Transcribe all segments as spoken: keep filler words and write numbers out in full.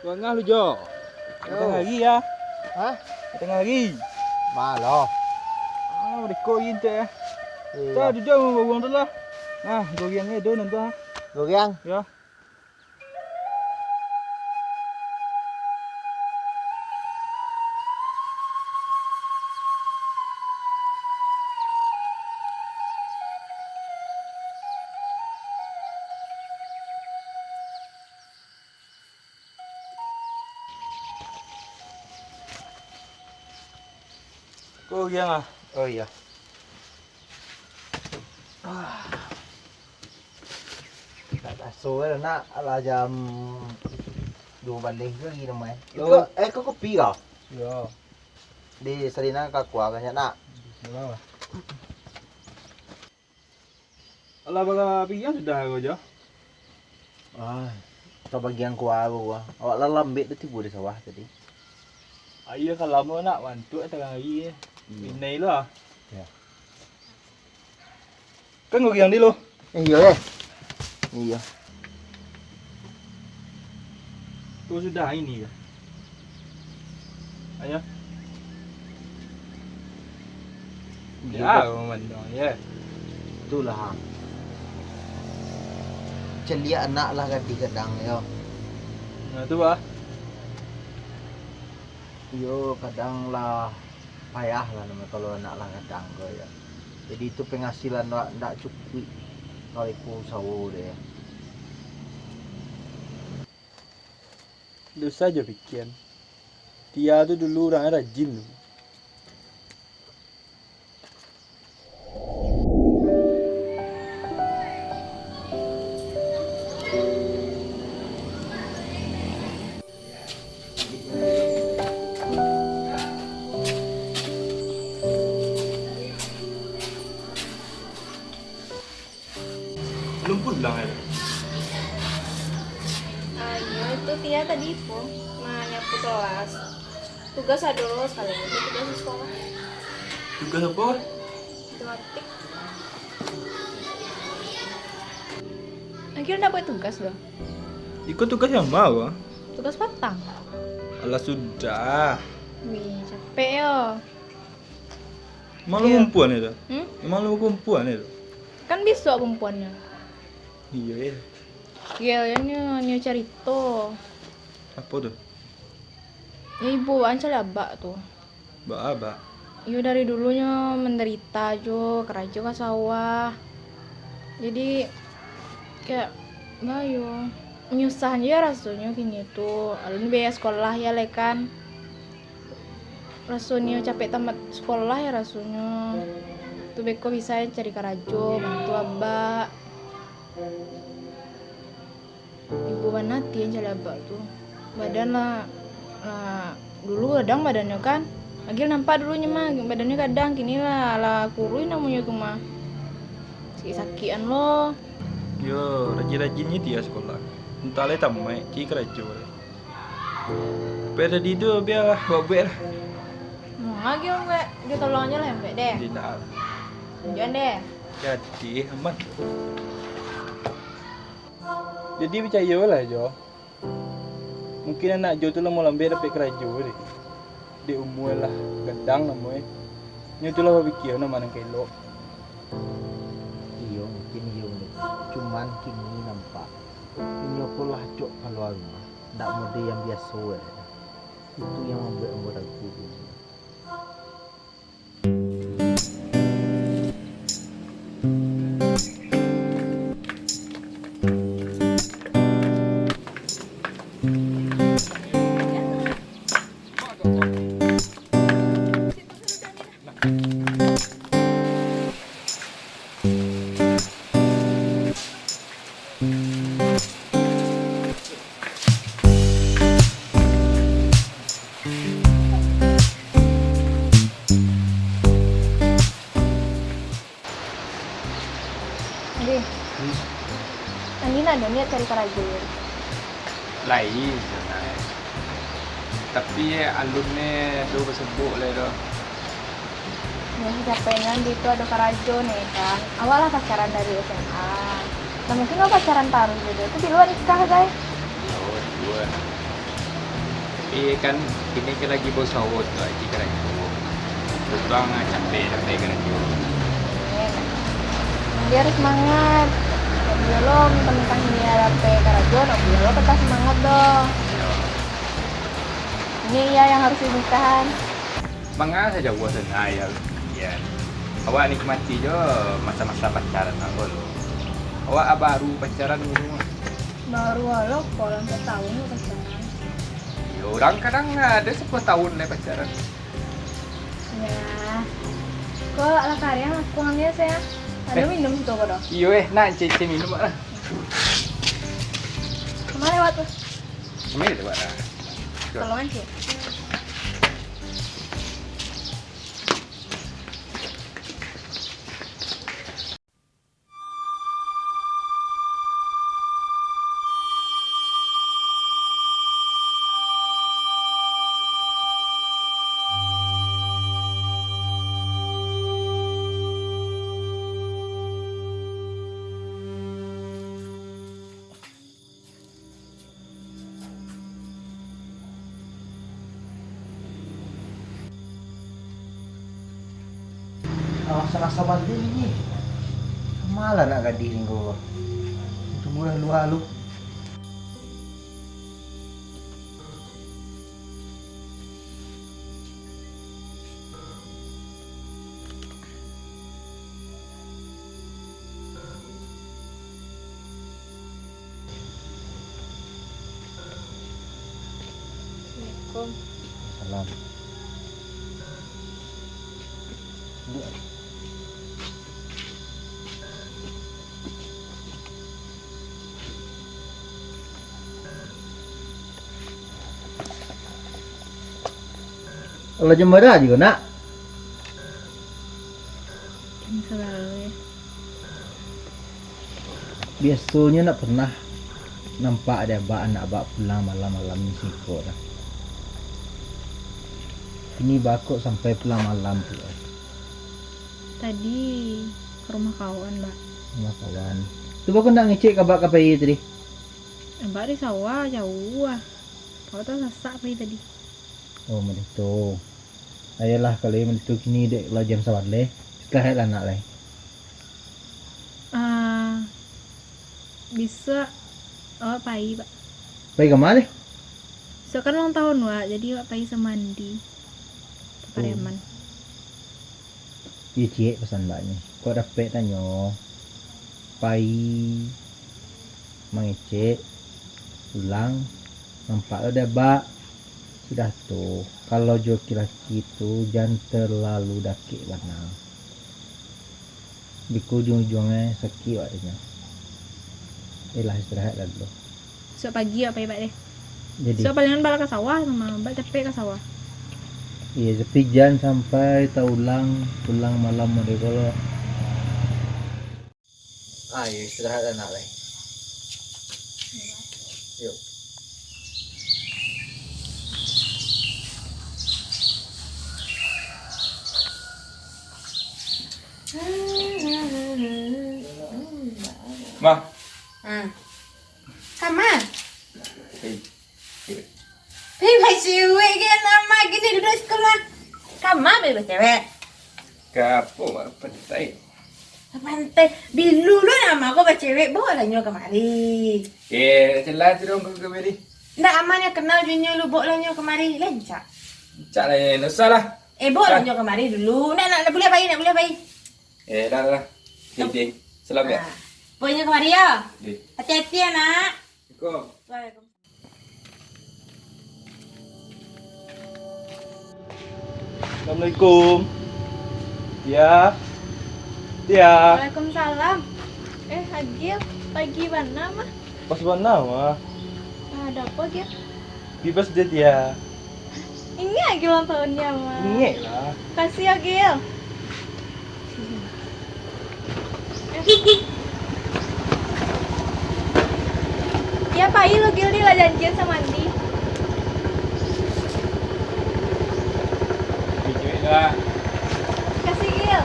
Tangah lu, Jo. Yo. Tangah hari, ya. Hah? Tangah hari. Malah. Ah, mereka hari tu, ya. Iyo. Dah, duduk sama baruang tu lah. Nah, gorengnyo tu nanti, ah. Goreng? Ya. Ko urang ah. Oh iyo. Ah. Tak raso lah nak, alah jam duo baleh tu lagi namai. Lo- Iko, eh, ko kopi kau? Yo. Di Sarinah ka kua banyak nak. Alah, bara piriang sudah ko, Jo? Ah, sabagian kua ko, ah. Awak lah lambek tu tibo di sawah tadi. Aia ka lamo nak, mantuak tangah hari, eh. Iyo. Inai lo, ah. Yo. Kan gorengan di lo. Eh, iyo, eh. Iyo. Tu sudah ini ka? Ayo. Iyo, ya, tu. Mano, ya. Itulah. Caliak anak lah gadih kadang, yo. Nah, tu, bah. Iyo, kadang lah payah lah namo kalau anak lah gadang ko, yo. Jadi itu penghasilan ndak, ndak cukuik kalau iko usaho deh. Dosa jo pikian. Tia tu dulu urang rajin tu. Belum pulang, ya? Ah, iyo, itu Tia tadi po, manyapu kelas. Tugas ado lo, sakalian itu tugas di sekolah. Tugas apo? Matematik. Akhirnyo ndak buek tugas doh. Iko tugas nan ma, Bang? Tugas patang. Alah, sudah. Wih, capek yo. Emang lu kumpuan itu? Hmm? Emang lu kumpuan itu? Kan bisuak kumpuannyo. Iyo, yo. Yo, yo, nyo, nyo carito. Apo tu? Yo, ibu waang caliak abak tu. Baa, Bak? Iyo, dari dulunyo mandarito jo, karajo ka sawah. Jadi, kayak, baa yo, manyusah jo rasonyo kini tu. Alun biaya sekolah yo lai kan. Rasonyo capek tamat sekolah yo rasonyo. Tu beko bisa cari karajo, bantu abak. Ibo bana ati caliak abak tu. Badan lah, lah, dulu gadang badannyo kan. Agil nampak dulunyo mah, badannyo gadang, kini lah, lah kuruih namonyo tu mah. Sakik-sakikan lo. Yo, rajin-rajin nyo Tia sekolah. Antah lai tamaik, cari karajo lai. Pai tadi tu, bialah, buek-buek lah. Nah, lagi buek, dia tolong aja lah buek deh. Dia nak. Jangan deh. Jadi, aman. Jadi, picayolah, Jo. Mungkin anak Jo tu lah mau lambek dapek karajo deh. Dek umua lah gadang namonyo. Nyo tu lah bapikia nan ma nan ka elok. Iyo, mungkin iyo, Undeh. Cuman kini nampak inyo ko lah acok kalua rumah. Ndak model yang biaso, eh. Itu yang mambuek ambo ragu. Di, hmm. Andi ndak ado niat cari karajo? Lai, Sarinah. Tapi, alun ne do basobok lai doh. Yo, siapo nan di tu ado karajo ne kan. Awak lah pacaran dari S M A. Nah, mungkin awak pacaran taruih jo tu. Tu bilo nikah, gai. Yo, dua. Iyo kan, kini kan lagi bausaho tu, lagi karajo. Untuang capek dapek karajo. Eh, dia harus semangat. Kok bia lo mentang-mentang ini dapek karajo, kok bia lo patah semangat doh. Iyo. Ini ia yang harus dinikahkan. Manga sajo awak senang, ya. Ya. Awak nikmati jo masa-masa pacaran awak lo. Awak baru pacaran dulu. Baru lo, kok lah empat tahun lo pacaran. Yo, urang kadang ado sapuluah tahun lai pacaran. Ya. Kok lah kariang aku ambil saya. Ado Eh. minum tu ko doh? Iyo, eh, nak cek, cek minum lah. Kama lewat tu? Kama lewat lah. Tolong aja. Alah, sarasa baliak ni. Malah nak gadih ni ko. Tunggu lah lua lu. Assalamualaikum. Salam. Alah, jam bara juo, Nak? Jam sabaleh. Biasonyo ndak pernah nampak dek abak anak abak pulang malam-malam ni siko doh. Kini baa kok sampai pulang malam pulo? Tadi ka rumah kawan, Bak. Rumah kawan. Tu baa kok ndak ngecek ka abak ka pai tadi? Abak di sawah, jauah. Awak tasasak pai tadi. Oh, mode tu. Ayolah, kalau iyo mode tu, kini dek lah jam sabaleh. Istirahatlah, Nak, lai. Ah, bisuak awak pai, Pak. Pai kama, deh? Bisuak kan ulang tahun, Wak. Jadi, awak pai samo Andi. Ka Pariaman. Oh. Iyo, ciek pasan baknyo. Kok dapek tanyo, pai mangecek, pulang, nampak lo dek abak. Sudah tu, kalau jo laki-laki tu, jan talalu dakek bana. Beko ujuang-ujuangnyo sakik awak tu nyo. Iyolah, istirahat lah dulu. Bisuak pagi awak pai, Bak, deh. Jadi. Bisuak palingan bala ka sawah, samo Bak capek ka sawah. Iyo, tapi jan sampai taulang pulang malam mode ko lo. Ah, iyo, istirahat lah, Nak, lai. Yuk. Mah. Ah. Kama? Eh, eh. Pai bacewek ka, Mah, kini duduak siko mah. Kama pai bacewek? Ka apo, Mah? Pantai. Ka pantai. Bilo lo Mah ko bacewek, baolah nyo kamari. Eh, jelas tu dong ko kamari. Ndak, Mah nyo kenal jo nyo lo, baolah nyo kamari. Rancak. Rancak lah, eh, ndak usah lah. Eh, baolah nyo kamari dulu. Ndak, ndak, ndak buliah pai, ndak buliah pai. Eh, dah, dah, dah. Oke, oke. Salam, ya. Ah. Baolah nyo kamari, yo. Oke. Hati-hati, yo, Nak. Assalamualaikum. Waalaikumsalam. Assalamualaikum. Tia. Tia. Waalaikumsalam. Eh, Agil, pagi bana, Mah. Pas bana, Mah. Ah, ado apo, Gil? Bebas deh, Tia. Ingek Agil ulang tahunnyo, Mah. Ingek lah. Makasih yo, Gil. Yo, pai lu, Gil, di lah janjian samo Andi. Cuek lah. Makasih, Gil.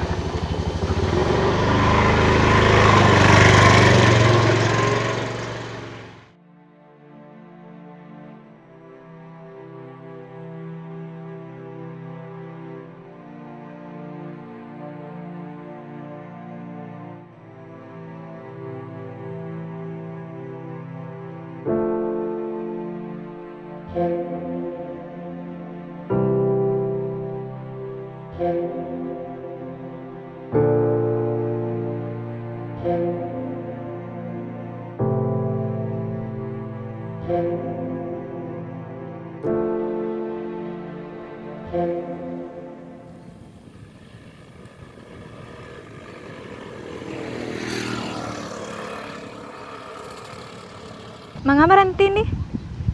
Manga baranti ni?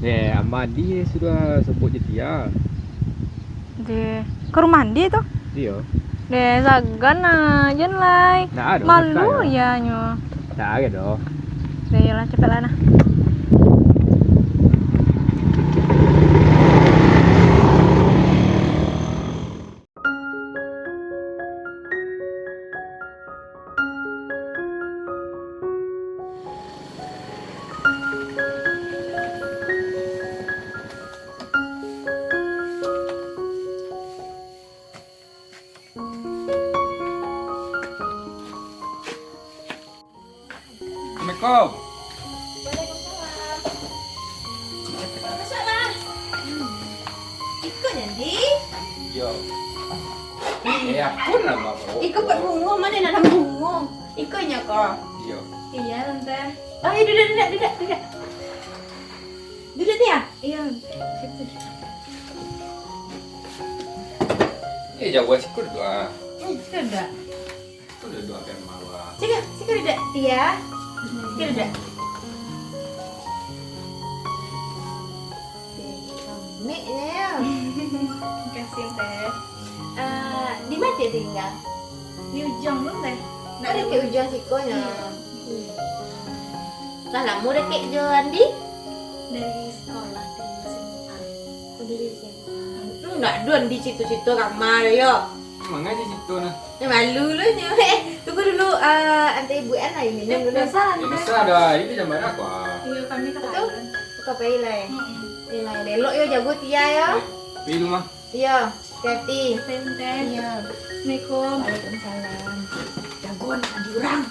Deh, Amadi sudah sabuik jo Tia. Deh, ka rumah Andi tu? Iyo. Deh, sagan ah, jan lai. Ndak ado, malu santai lah. Ianyo. Ndak ado doh. Deh, iyolah, capeklah nah. Assalamualaikum. Waalaikumsalam. Masuklah. Hmm. Iko nyo, Di? Iyo. Eh, apo namo ko? Iko buek bungo, ma nan bungo? Iko nyo ko? Iyo. Iyo, Tante. Oh, iyo, duduak, duduak, duduak, duduak. Duduak, Tia. Iyo, Tante. Situ. Iyo, jauah siko duduak. Hmm, situ duduak. Itu udah dua kali mawar. Sini, sini udah, Tia. Sini udah. Miknya ya. Makasih, Teh. Eh, di mana dia tinggal? Di ujung tu, Teh. Nak di ujung siko nya. Iya. Hmm. Lah lamo dakek jo Andi? Dari sekolah, dari S M A. Oh, dari S M A. Hmm, ndak ado Andi cito-cito kamar yo. Manga aja cito nah. Eh, malu lo nyo. Eh, tunggu dulu, eh, antai ibu an lah, minum dulu. Eh, biasa lah. Eh, biasa dah, ini jam bara ko. Iyo, kami ka Betul? Thailand. Ka Thailand. Mm-mm. Iyolah, elok yo jago Tia yo. Eh, pi rumah. Iyo, hati-hati. Teh, teh. Iyo. Assalamualaikum. Waalaikumsalam. Jagoan tadi urang.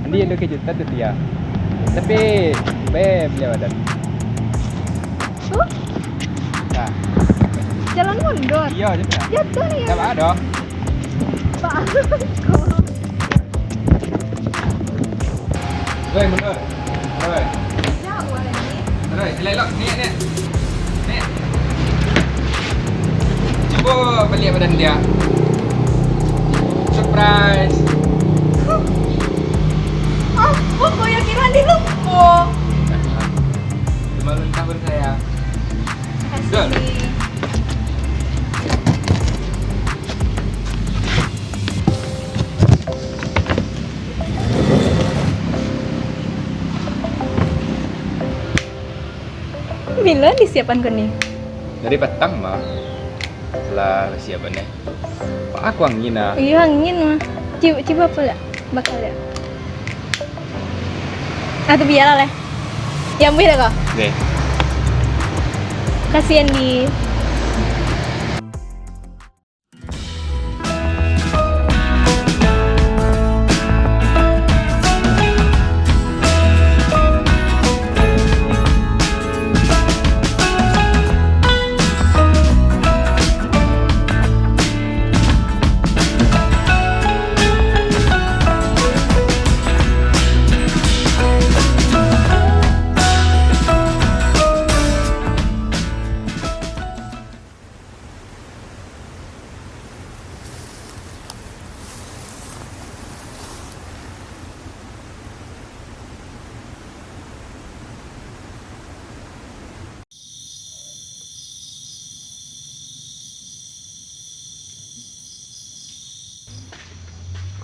Andi ado kejutan tu, Tia. Tapi, be, baliak badan. Tuh. Nah. Jalan mundur. Iyo, jatuah. Jatuah ni. Ndak apa doh. Pak. Woi, mundur. Woi. Jauh lah ni. Alright, elok-elok. Ni, ni. Ni. Cubo baliak badan Tia. Surprise. Apo kau yang kira ni lupo? Selamat ulang tahun, sayang. Makasih. Dul. Bilo disiapan ko ni? Dari patang mah. Lah siapan ni. Pak, aku angin ah. Iyo, angin mah. Cubo, cubo apo dak? Bakal dak? Ah, tu bialah leh. Yang buih dak ko? Oke. Kasian di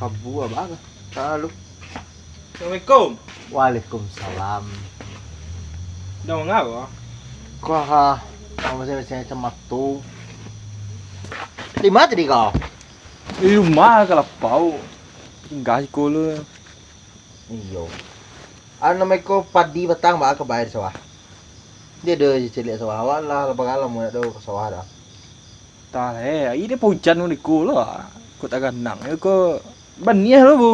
Abu abah ka? Lalu. Assalamualaikum. Waalaikumsalam. Dah manga ko? Ko ha, mamasia-masia macam matu. Di ma tadi kau? Di rumah ka lapau. Singgah siko lu. Iyo. Anu namo iko padi batang ba ka bae di sawah. Dia ado caliak sawah awak lah, lah bagalo mun ado ka sawah dah. Tah lah, eh, ari dia paujan niko lah. Ko taganang, eh, ko baniah lo, Bu.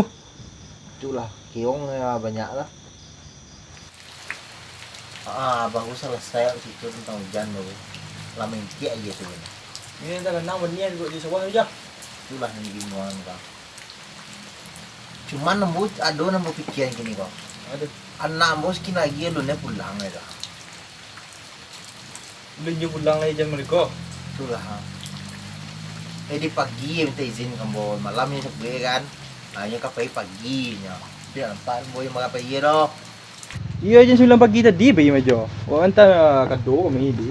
Itulah, kiong ya banyak lah. Ah, baru salasai awak situ tantang ujan tu. Lah mangkek aja tu. Ini taganang baniah di, di sawah tu, Jah. Itulah yang dibingungan urang. Cuman ambo ado nan bapikiran kini ko. Aduh. Anak ambo sakin lagi alun pulang lai dah. Alun jo pulang lai jan mariko. Itulah, ha. Jadi pagi minta izin ka ambo, malam nyo sabuik kan. Ha, nyo ka pai pagi nyo. Tapi nampak ambo yang marah pai doh. Iyo, jam sambilan pagi tadi pai majo. Awak anta kado kami di.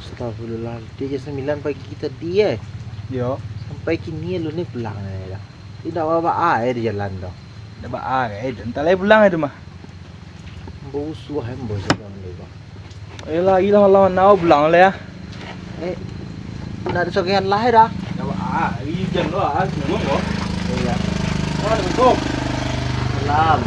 Astagfirullah, dia jam sambilan pagi tadi, eh. Iyo. Sampai kini alun ni pulang, eh, dah. Indak baa-baa, eh, di jalan tu. Indak baa, eh, dah. Anta lai pulang, eh, tu mah. Bau suah, eh, bau suah, eh, bang. Eh, lah, ilang lah, nak pulang lah, ya. Eh, nak disokehan lah, eh, dah. Indak baa, ah, ijan tu, ah, turun ko. Iya. Assalamualaikum. Salam.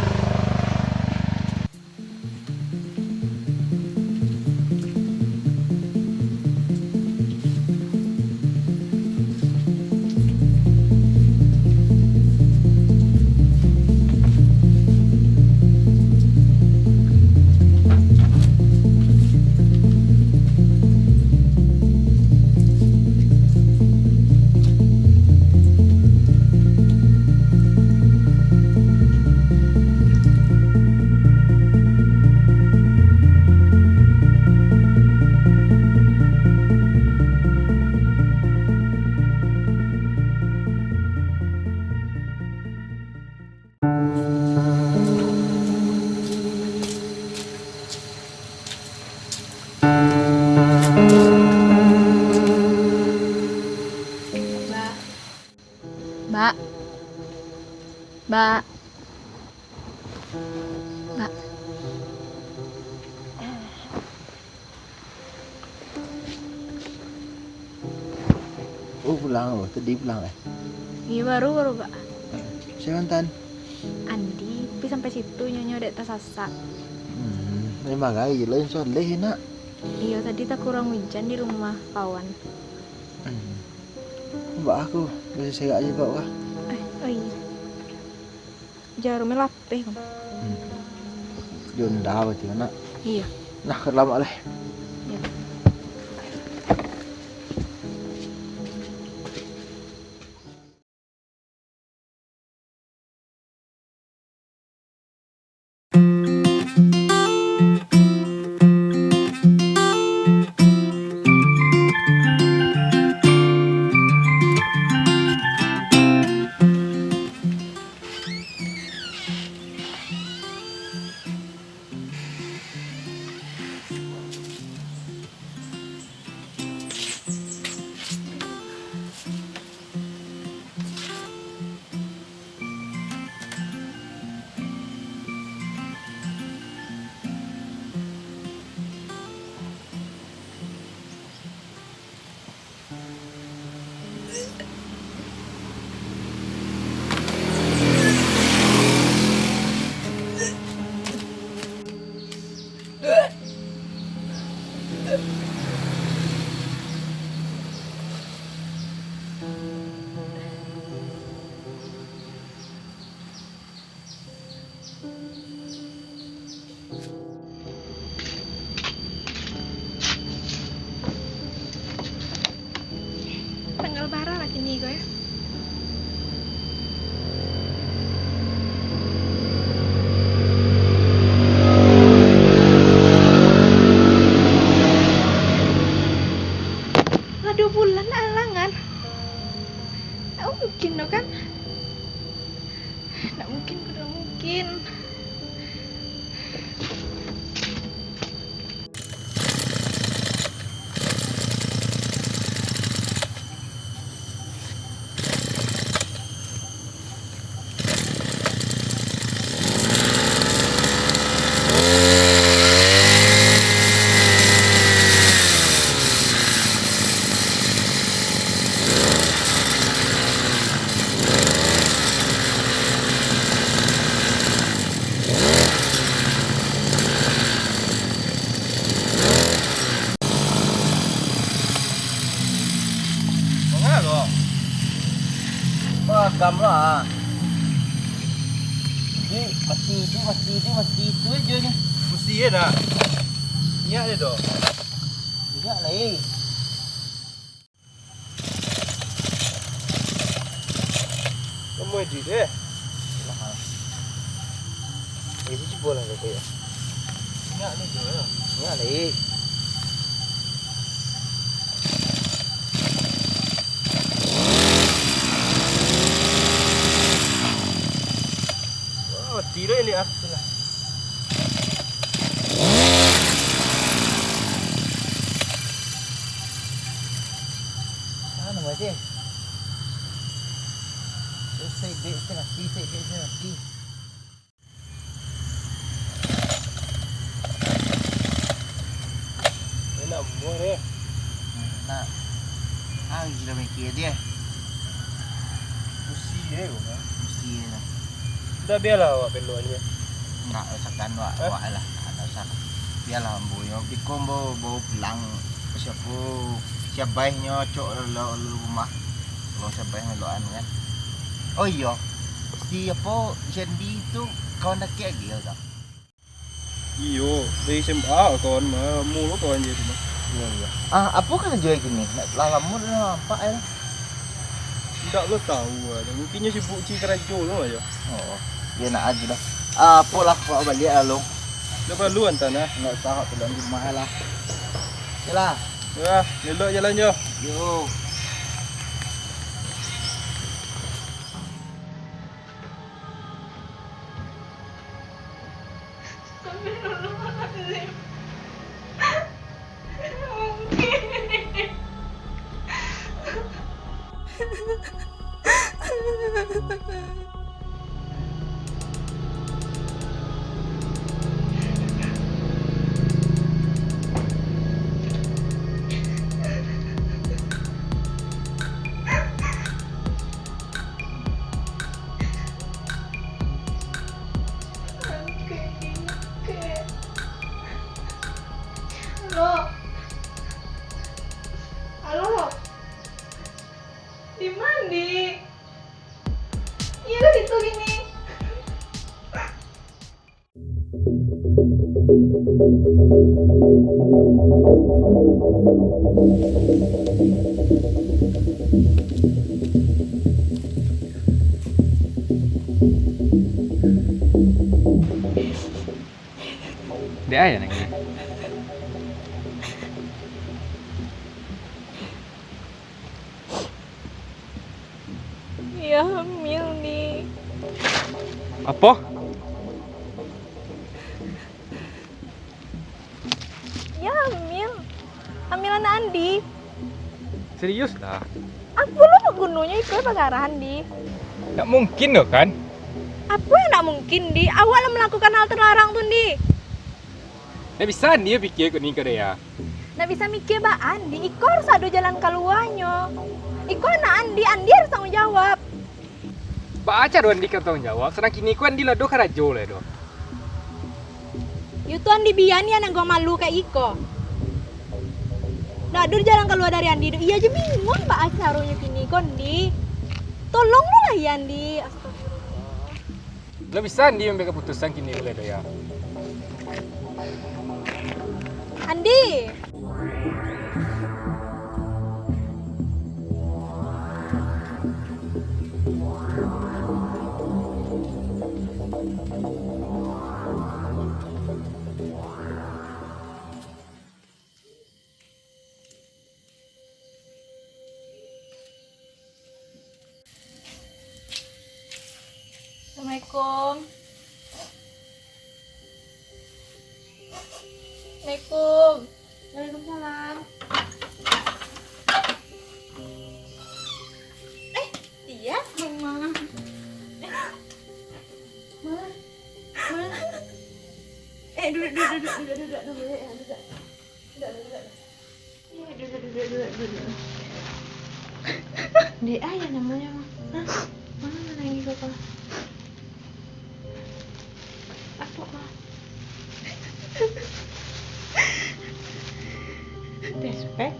Bak. Bak. Bak. Bak. Oh, pulang lo. Tadi pulang, eh? Iyo, baru, baru, Bak. Sia nan mantan? Andi, tapi sampai situ nyo, nyo dek tasasak. Hmm, memang gai lah, insya Allah, nak. Iyo, tadi takurang ujan di rumah kawan. Hmm. Bak aku, bisa serak aja, Bak, wah. Eh, oh iyo. Jarum lapeh, kan? Hmm. Jonda berarti, nak. Iyo. Nah, ka lamak lah. Iyo. Tanggal bara lah kini ko, yo? Lah duo bulan lah alangan. Ndak mungkin doh, kan? Ndak mungkin, ndak mungkin. Gam lah. Iduik, mati, iduik, mati, iduik, mati, itu aja nih. Pusi ya nak. Minyak dia tu. Minyak lah, eh. Kamu iduik deh. Eh, cuba lah kau ya. Minyak ni tu ya. Minyak lah, eh. Wah, mati dah ini ah. Itulah. Ah, nama dia? Sek dek, sek mati, sek dek, sek mati. Enak buah dia. Enak. Ah, gila mikir dia. Pusi dia, kok, kan? Pusi dia lah. Dah biarlah awak peluannya. Ndak usah kan, wak, wak lah. Ndak usah. Biarlah ambo yo. Biko ambo bawa pulang. Siapo? Si Abaih nyo cok lo, lo rumah. Kalau si Abaih ngeloan kan. Oh iyo. Si apo, Sandy tu kawan dakek lagi yo, tak? Iyo, dari S M A kawan mah, lamo lo kawan je tu mah. Iyo, iyo. Ah, apo karajo kini? Nak lah lamo dah nampak eh. Indak lo tahu ah. Mungkinnyo sibuk cari karajo lo aja. Oh, iyo nak aja dah. Ah, apo lah, awak baliak lah lo. Dah balu antan ah. Indak usah, awak pulang rumah lah. Yolah. Yolah, elok jalan jo. Yo. Astagfirullahaladzim. Mungkin. Halo. Halo. Di ma, Andi? Iyo, di situ kini. Dek ayah nangih. Iyo hamil, Di. Apo? Iyo hamil. Hamil anak Andi. Serius lah? Apo lo gunonyo iko pagarahan, Di? Ndak mungkin doh, kan? Apo yang ndak mungkin, Di? Awak lah malakukan hal talarang tu, Di. Ndak bisa Andi pikia ko ni ka Dea. Ndak bisa mikia baa, Andi. Iko harus ado jalan kaluanyo. Iko anak Andi, Andi harus tanggung jawab. Baa caro Andi ka tanggung jawab, sadang kini ko Andi lah doh karajo lai doh. Yo tu Andi, bia ni anak gua malu kayak iko. Ndak ado jalan kalua dari Andi doh. Iyo je bingung baa caronyo kini ko, Andi. Tolonglah, Andi. Astagfirullah. Lah bisa Andi mambuek kaputusan kini ko lai doh, yo. Andi. Assalamualaikum. Assalamualaikum. Waalaikumsalam. Eh, iya, Mama. Eh, Mama. Mama. Eh, duduk, duduk, duduk, duduk, duduk, duduk, duduk, duduk. Duduk, duduk, duduk. Duduk, duduk, duduk, duduk. Dek, ayah namonyo, mah. Hah? Mama manangih, Papa. Apo, Kak? Respect.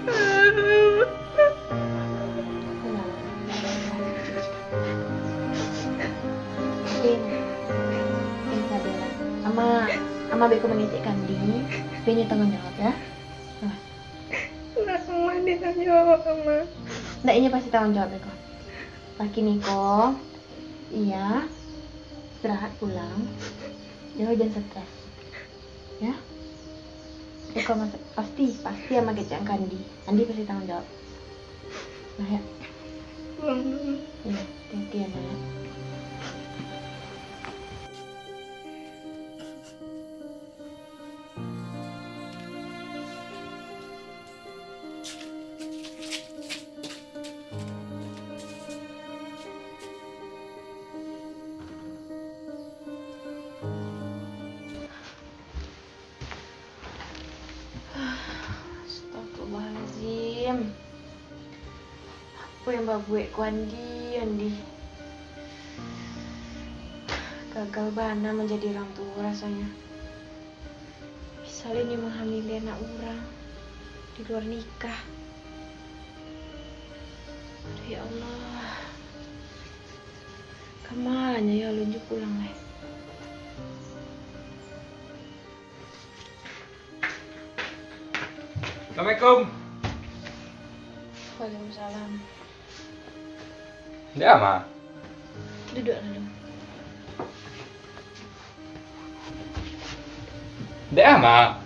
Din, Din, sabar. Ama, Ama beko mangecek Kandi, beko tangguang jawab, yo. Nah. Ndak, Ama, Din tangguang jawab, Ama. Ndak, inyo pasti tangguang jawab beko. Laki niko, iyo, istirahat pulang. Yo, jan stres. Yo. Beko mas-, pasti, pasti Ama kecek ka Andi. Andi pasti tangguang jawab. Nah, yo. Pulang dulu. Yo, hati-hati yo, Nak. Astagfirullahalazim. Apo nan babuek ko Andi, Andi? Gagal bana manjadi urang tuo rasonyo. Bisa lai ni manghamili anak urang di luar nikah. Aduh, ya Allah. Kamanyo yo alun jo pulang lai. Assalamualaikum. Waalaikumsalam. Dek Ama? Duduak dulu. Dek Ama?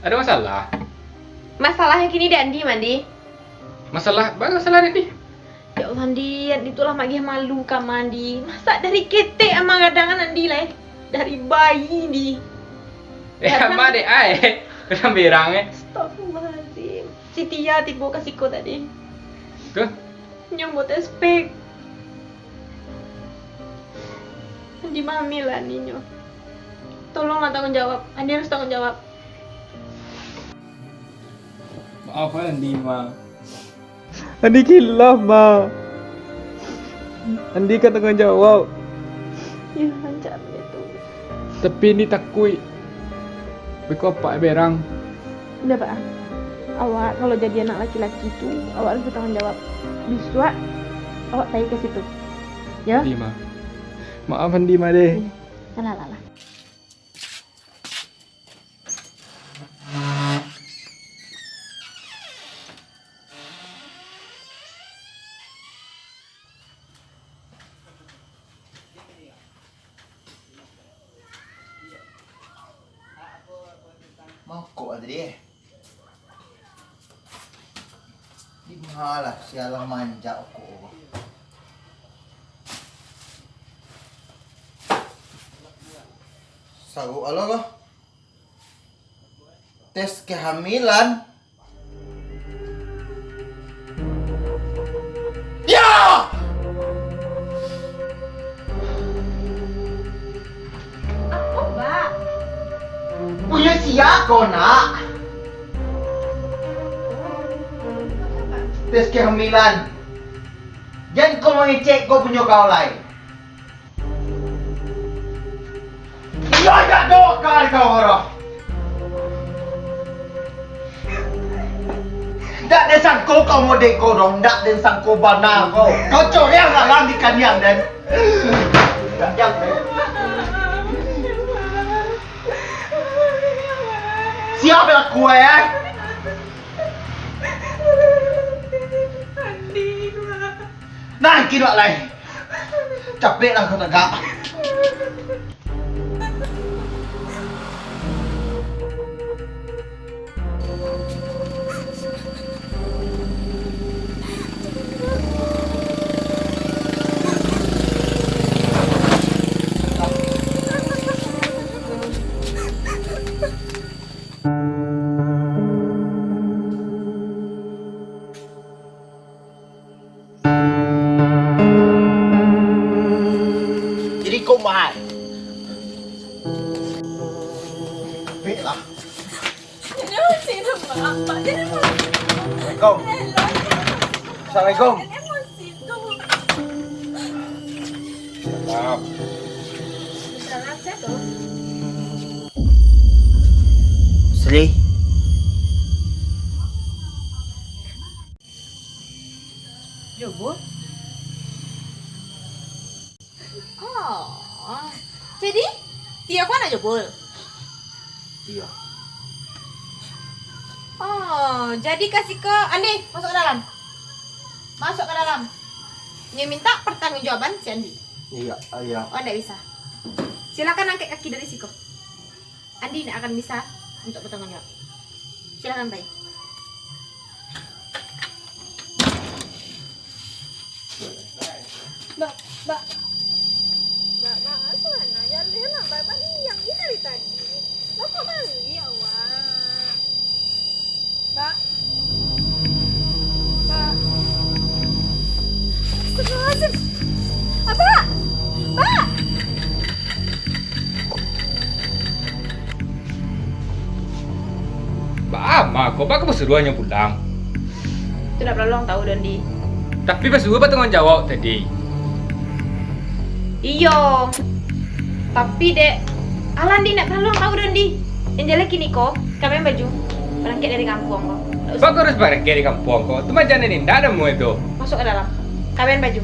Ado masalah? Masalah nan kini dek Andi, Andi. Masalah? Baa masalah dek Andi? Ya Allah, Andi, Andi tu lah magiah malu ka Ama, Andi. Masa dari ketek Ama gadang Andi lai? Dari bayi, Andi. Eh, gadang. Ama dek ai. Gadang berang, eh. Astagfirullahaladzim. Si Tia tibo ka siko tadi. Ke? Nyo mambaok tespek. Andi mahamil lah ninyo. Tolonglah tangguang jawab. Andi harus tangguang jawab. Maaf, Andi, Ma. Andi khilaf, Ma. Andi ka tangguang jawab. Yo, rancak baitu. Tapi Andi takuik. Beko apak berang. Indak baa. Awak kalau jadi anak laki-laki tu, awak harus batangguang jawab. Bisuak, awak pai ka situ. Yo? Andi, Ma. Maaf, Andi, Ma, deh. Iyo. Alah, alah, alah. Mangkok lah tadi, eh. Di ma lah sialah manjak ko. Saruik alah ko. Tes kehamilan. Ya! Apo, Bak? Punyo sia ko, Nak? Tes kehamilan. Jan ko mangecek ko punyo kau lai. Iyo, indak doh ka dikau, Roh. Ndak den sangko kau model ko, Roh. Ndak den sangko bana kau. Kau coreang galang di kaniang den. Kaniang den. Sia balaku, eh? Nah, kiro lai. Capeklah kau tagak. Kau mahal. Baiklah. Assalamualaikum. Assalamualaikum. Salam. Sri. Jobul? Oh. Jadi, Tio ko anak Jobul? Iyo. Oh, jadi ka siko, Andi, masuk ka dalam. Masuk ka dalam. Nyo minta pertanggungjawaban si Andi. Iyo, iyo. Oh, ndak bisa. Silakan angkek kaki dari siko. Andi ndak akan bisa untuk bertanggung jawab. Silakan pai. Mbak, Mbak. Mbak, Mbak, asa mana? Ya, leh lah, Mbak, Mbak diam je dari tadi. Mbak, kok mandi awak? Mbak. Mbak. Astagfirullahaladzim. Abah. Mbak. Baa ma ko, baa ka basuruah nyo pulang? Tu ndak pado lo ang tahu doh, Ndi. Tapi basuruah batangguang jawab tadi. Iyo. Tapi dek, alah Ndi, ndak pado lo ang tahu doh, Ndi. Yang jaleh kini ko, ka paian baju, barangkek dari kampuang ko. Ndak usah. Baa ko harus barangkek dari kampuang ko? Tu macam ni, ndak ado muai tu. Masuk ka dalam. Ka paian baju.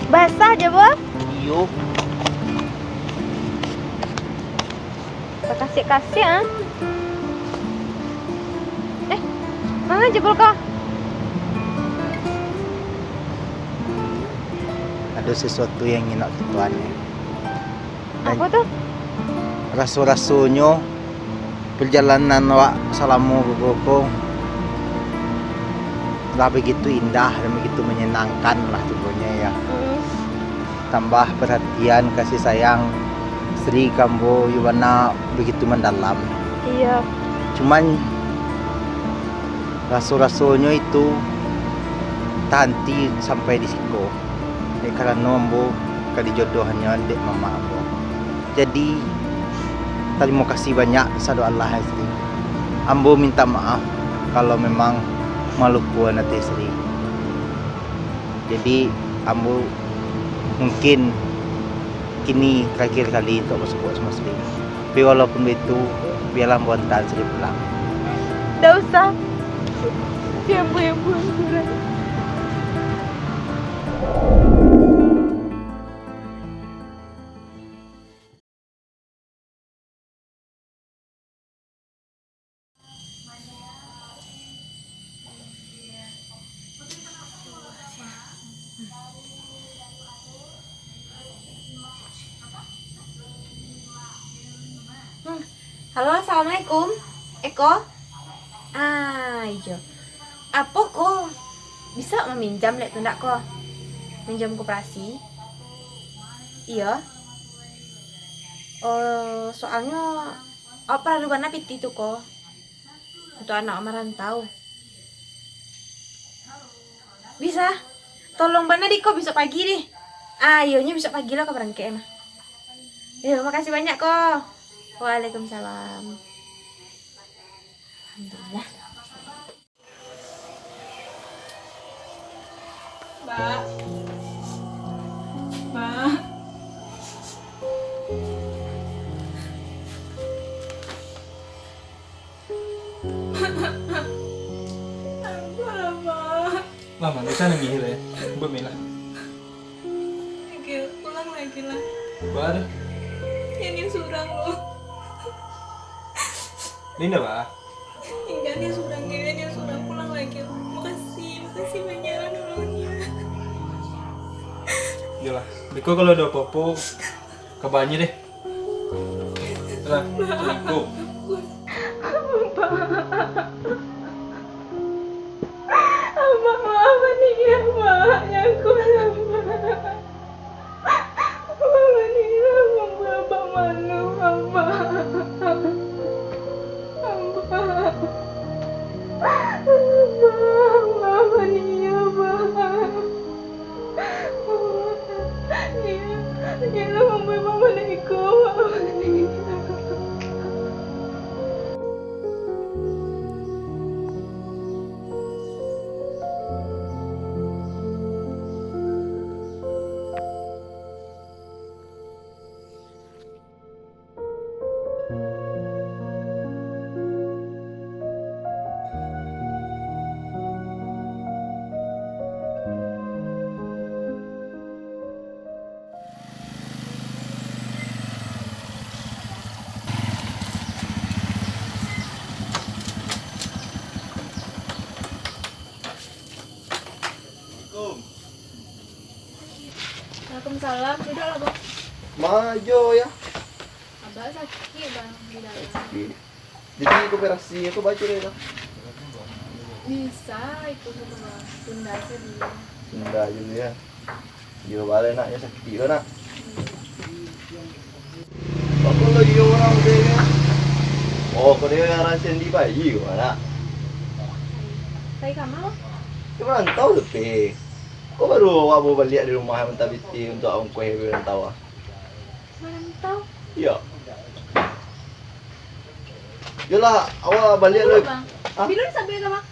Basah, Jobul? Iyo. Bakasiak-kasiak, ah. Eh, manga Jobul ko? Ado sasuatu yang ingin awak katokan. Apo tu? Raso-rasonyo, pajalanan awak salamo ko, ko, lah bagitu indah dan bagitu manyanangkan lah, contohnyo, ya. Mm-mm. Tambah parhatian, kasih sayang Sri ka ambo, iyo bana bagitu mandalam. Iyo. Cuman, raso-rasonyo itu tahanti sampai di siko. Dek karano ambo ka dijodohannyo dek mamak ambo. Jadi, tarimo kasih banyak sado Allah, Sri. Ambo minta maaf kalau memang malupoan ateh Sri. Jadi, ambo mungkin kini terakhir kali untuak basuo samo Sri. Tapi walaupun baitu, bialah ambo antaan Sri pulang. Ndak usah. Biar ambo yang pulang surang. Hmm. Halo, assalamualaikum. Eko? Ah, iyo. Apo ko? Bisa maminjam lek tu ndak ko? Minjam koperasi? Iyo. Oh, soalnyo awak paralu bana pitih tu ko. Untuak anak merantau. Bisa. Tolong bana di ko, besok pagi deh. Ah, iyonyo besok pagi lo ka barangkek mah. Yo, makasih banyak ko. Waalaikumsalam. Alhamdulillah. Mbak. Mbak. Ampun lah, Mbak. Lah, Mbak, bisa nangis lah ya. Buat Mila. Oke, pulang lagi lah. Bar. Ini surang lo. Dinda, Bah. Indak, Nia surang, Nia, Nia surang pulang lagi. Makasih, makasih banyak lah nolong Nia. Iyolah, beko kalau ado apo-apo, kabaanyo deh. Lah, assalamualaikum. Abah. Abah, maafan Nia, Abah. Nyangko lah, Abah. Abah, Nia, Abah, Abah, malu, Abah. Abah. Abah, maafan Nia, Abah. Nia, Nia lah mambuek mama iko. Assalamualaikum. Waalaikumsalam. Duduklah, Bang. Majo, ya. Abah sakik, Bang, di dalam. Sakik. Jadi, operasi ko baco deh, Bang? Bisa, itu tu, Bang. Tunda sajo dulu. Tunda dulu, ya. Iyo, baleh, Nak, yo sakik lo, Nak. Apo lo iyo urang ko deh? Oh, ko deh urang Sendi bayi ko, Nak. Pai ka ma? Ka marantau tu, Pi. Ko baru awak baru baliak dari rumah manta pitih untuak ongkoh merantau, ah. Marantau? Iyo. Yolah, awak baliak lo. Bilo, Bang? Hah? Bilo disabuik ka, Bang?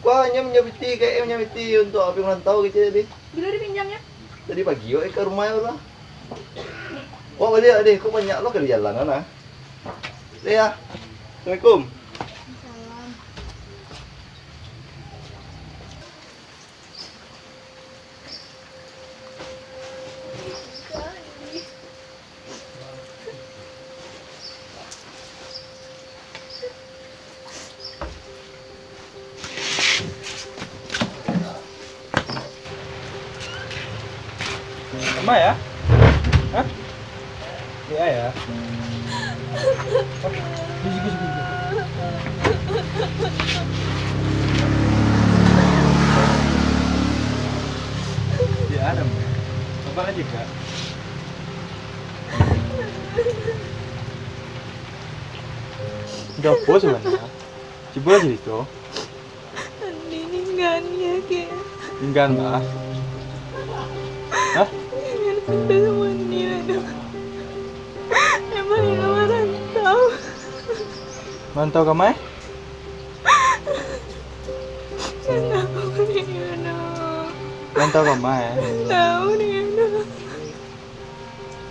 Ko nyo minjam pitih, K M minjam pitih untuak pai marantau kecek tadi. Bilo dipinjamnyo? Tadi pagi awak ka rumah tu lah. Awak baliak deh, ko banyak lo ka di jalan, nah. Deh, ya. Assalamualaikum. Salam. Sama ya? Hah? Iya ya. Di sini, sini, sini. Di Adam. Apa aja, Kak? Ndak apo sabananyo. Cubo carito. Andi ninggan ya, Kak. Ninggan, Bah? Hah? Ninggan pindah sama Andi lah, Dok. Emang Andi marantau. Marantau ka ma? Ndak tahu, Andi, Dok. Marantau ka ma? Ndak tahu, Andi, Dok.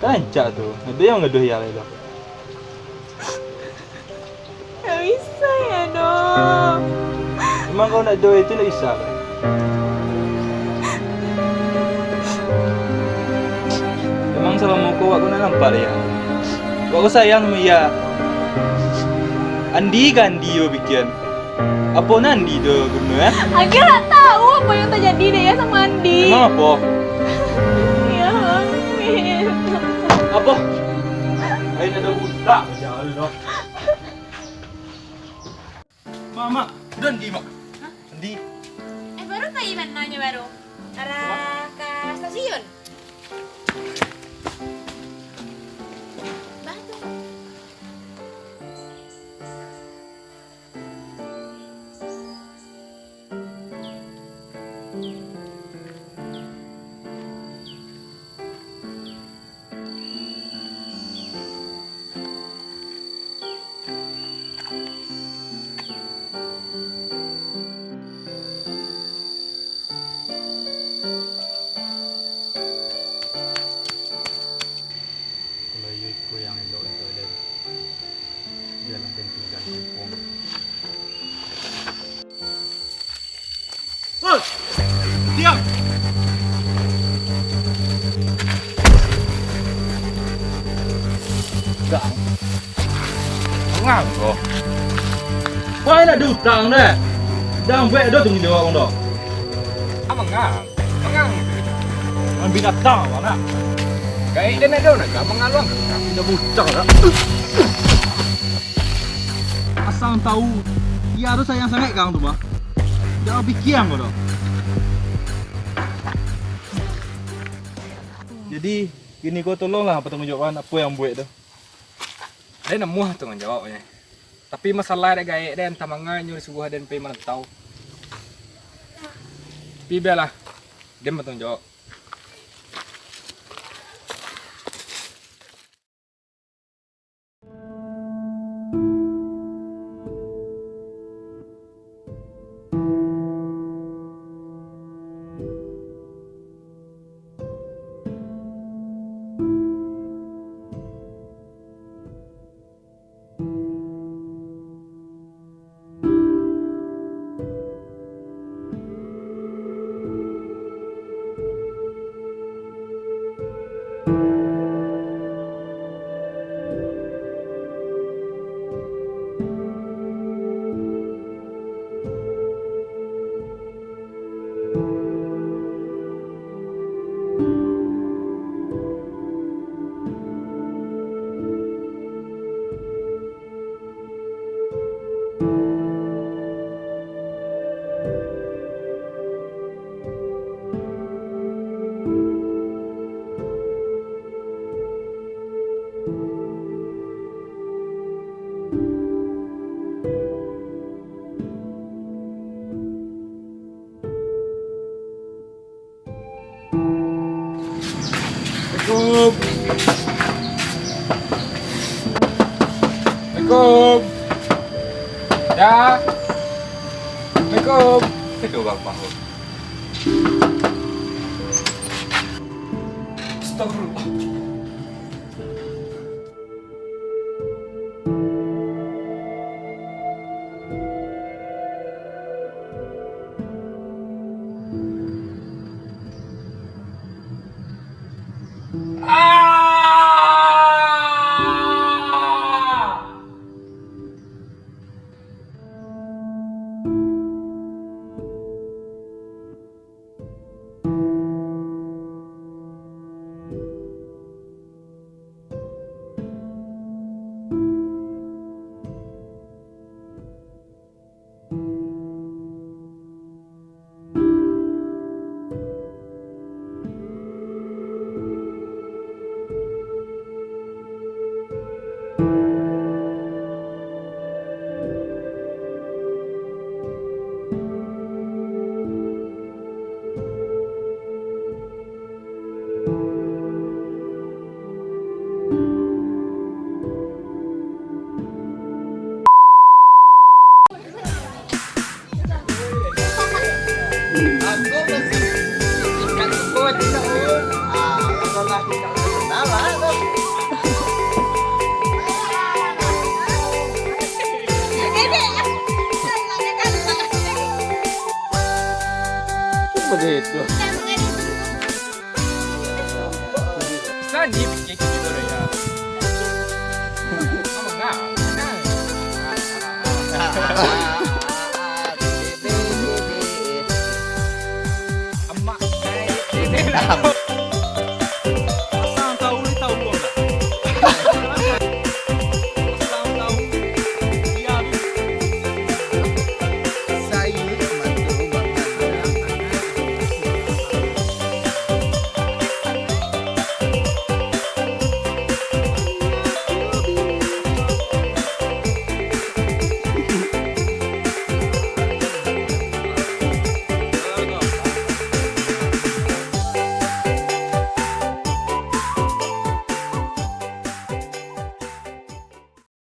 Kan rancak tu, ado yang manggaduah iya lai tu. Ndak bisa ya, Dok. Emang kalau ndak ado itu ndak bisa, Dok? Emang salamo ko awak ko ndak nampak dek iya? Awak ko sayang samo iya. Andi ka Andi yo pikian. Apo nan Andi tu guno, eh? Agiah ndak tahu apo yang tajadi dek iya samo Andi. Emang apo? Iya, Amin. Apo? Lain ado budak. Mak, Mak, udah Andi, Mak. Hah? Andi. Eh, baru pai mananyo baru? Arah ka stasiun. Bah tu. Kalau iyo iko yang elok untuak den, bialah den tingga di kampuang. Hoi! Diam! Gang. Nganggo. Wah, nak diutang deh. Jan buek doh tangguang jawab, Bang, doh. Ah, mangang. Mangang. Mangang binatang, Bang, nak. Gaek den ado, nak, mangaluang. Tapi dah butang, nak. Asal tahu, iya tu sayang sangat kang tu, bah. Jan pikir ang ko doh. Jadi, kini ko tolonglah patangguang jawab apo yang buek tu. Den namuah tangguang jawabnyo. Tapi masalah dek gaek den, antah manga inyo disuruah den pai marantau. Tapi bialah, den batangguang jawab. Assalamualaikum. Assalamualaikum. Da. Assalamualaikum. Itu Bang Mahmud. Astagfirullah. Begitu.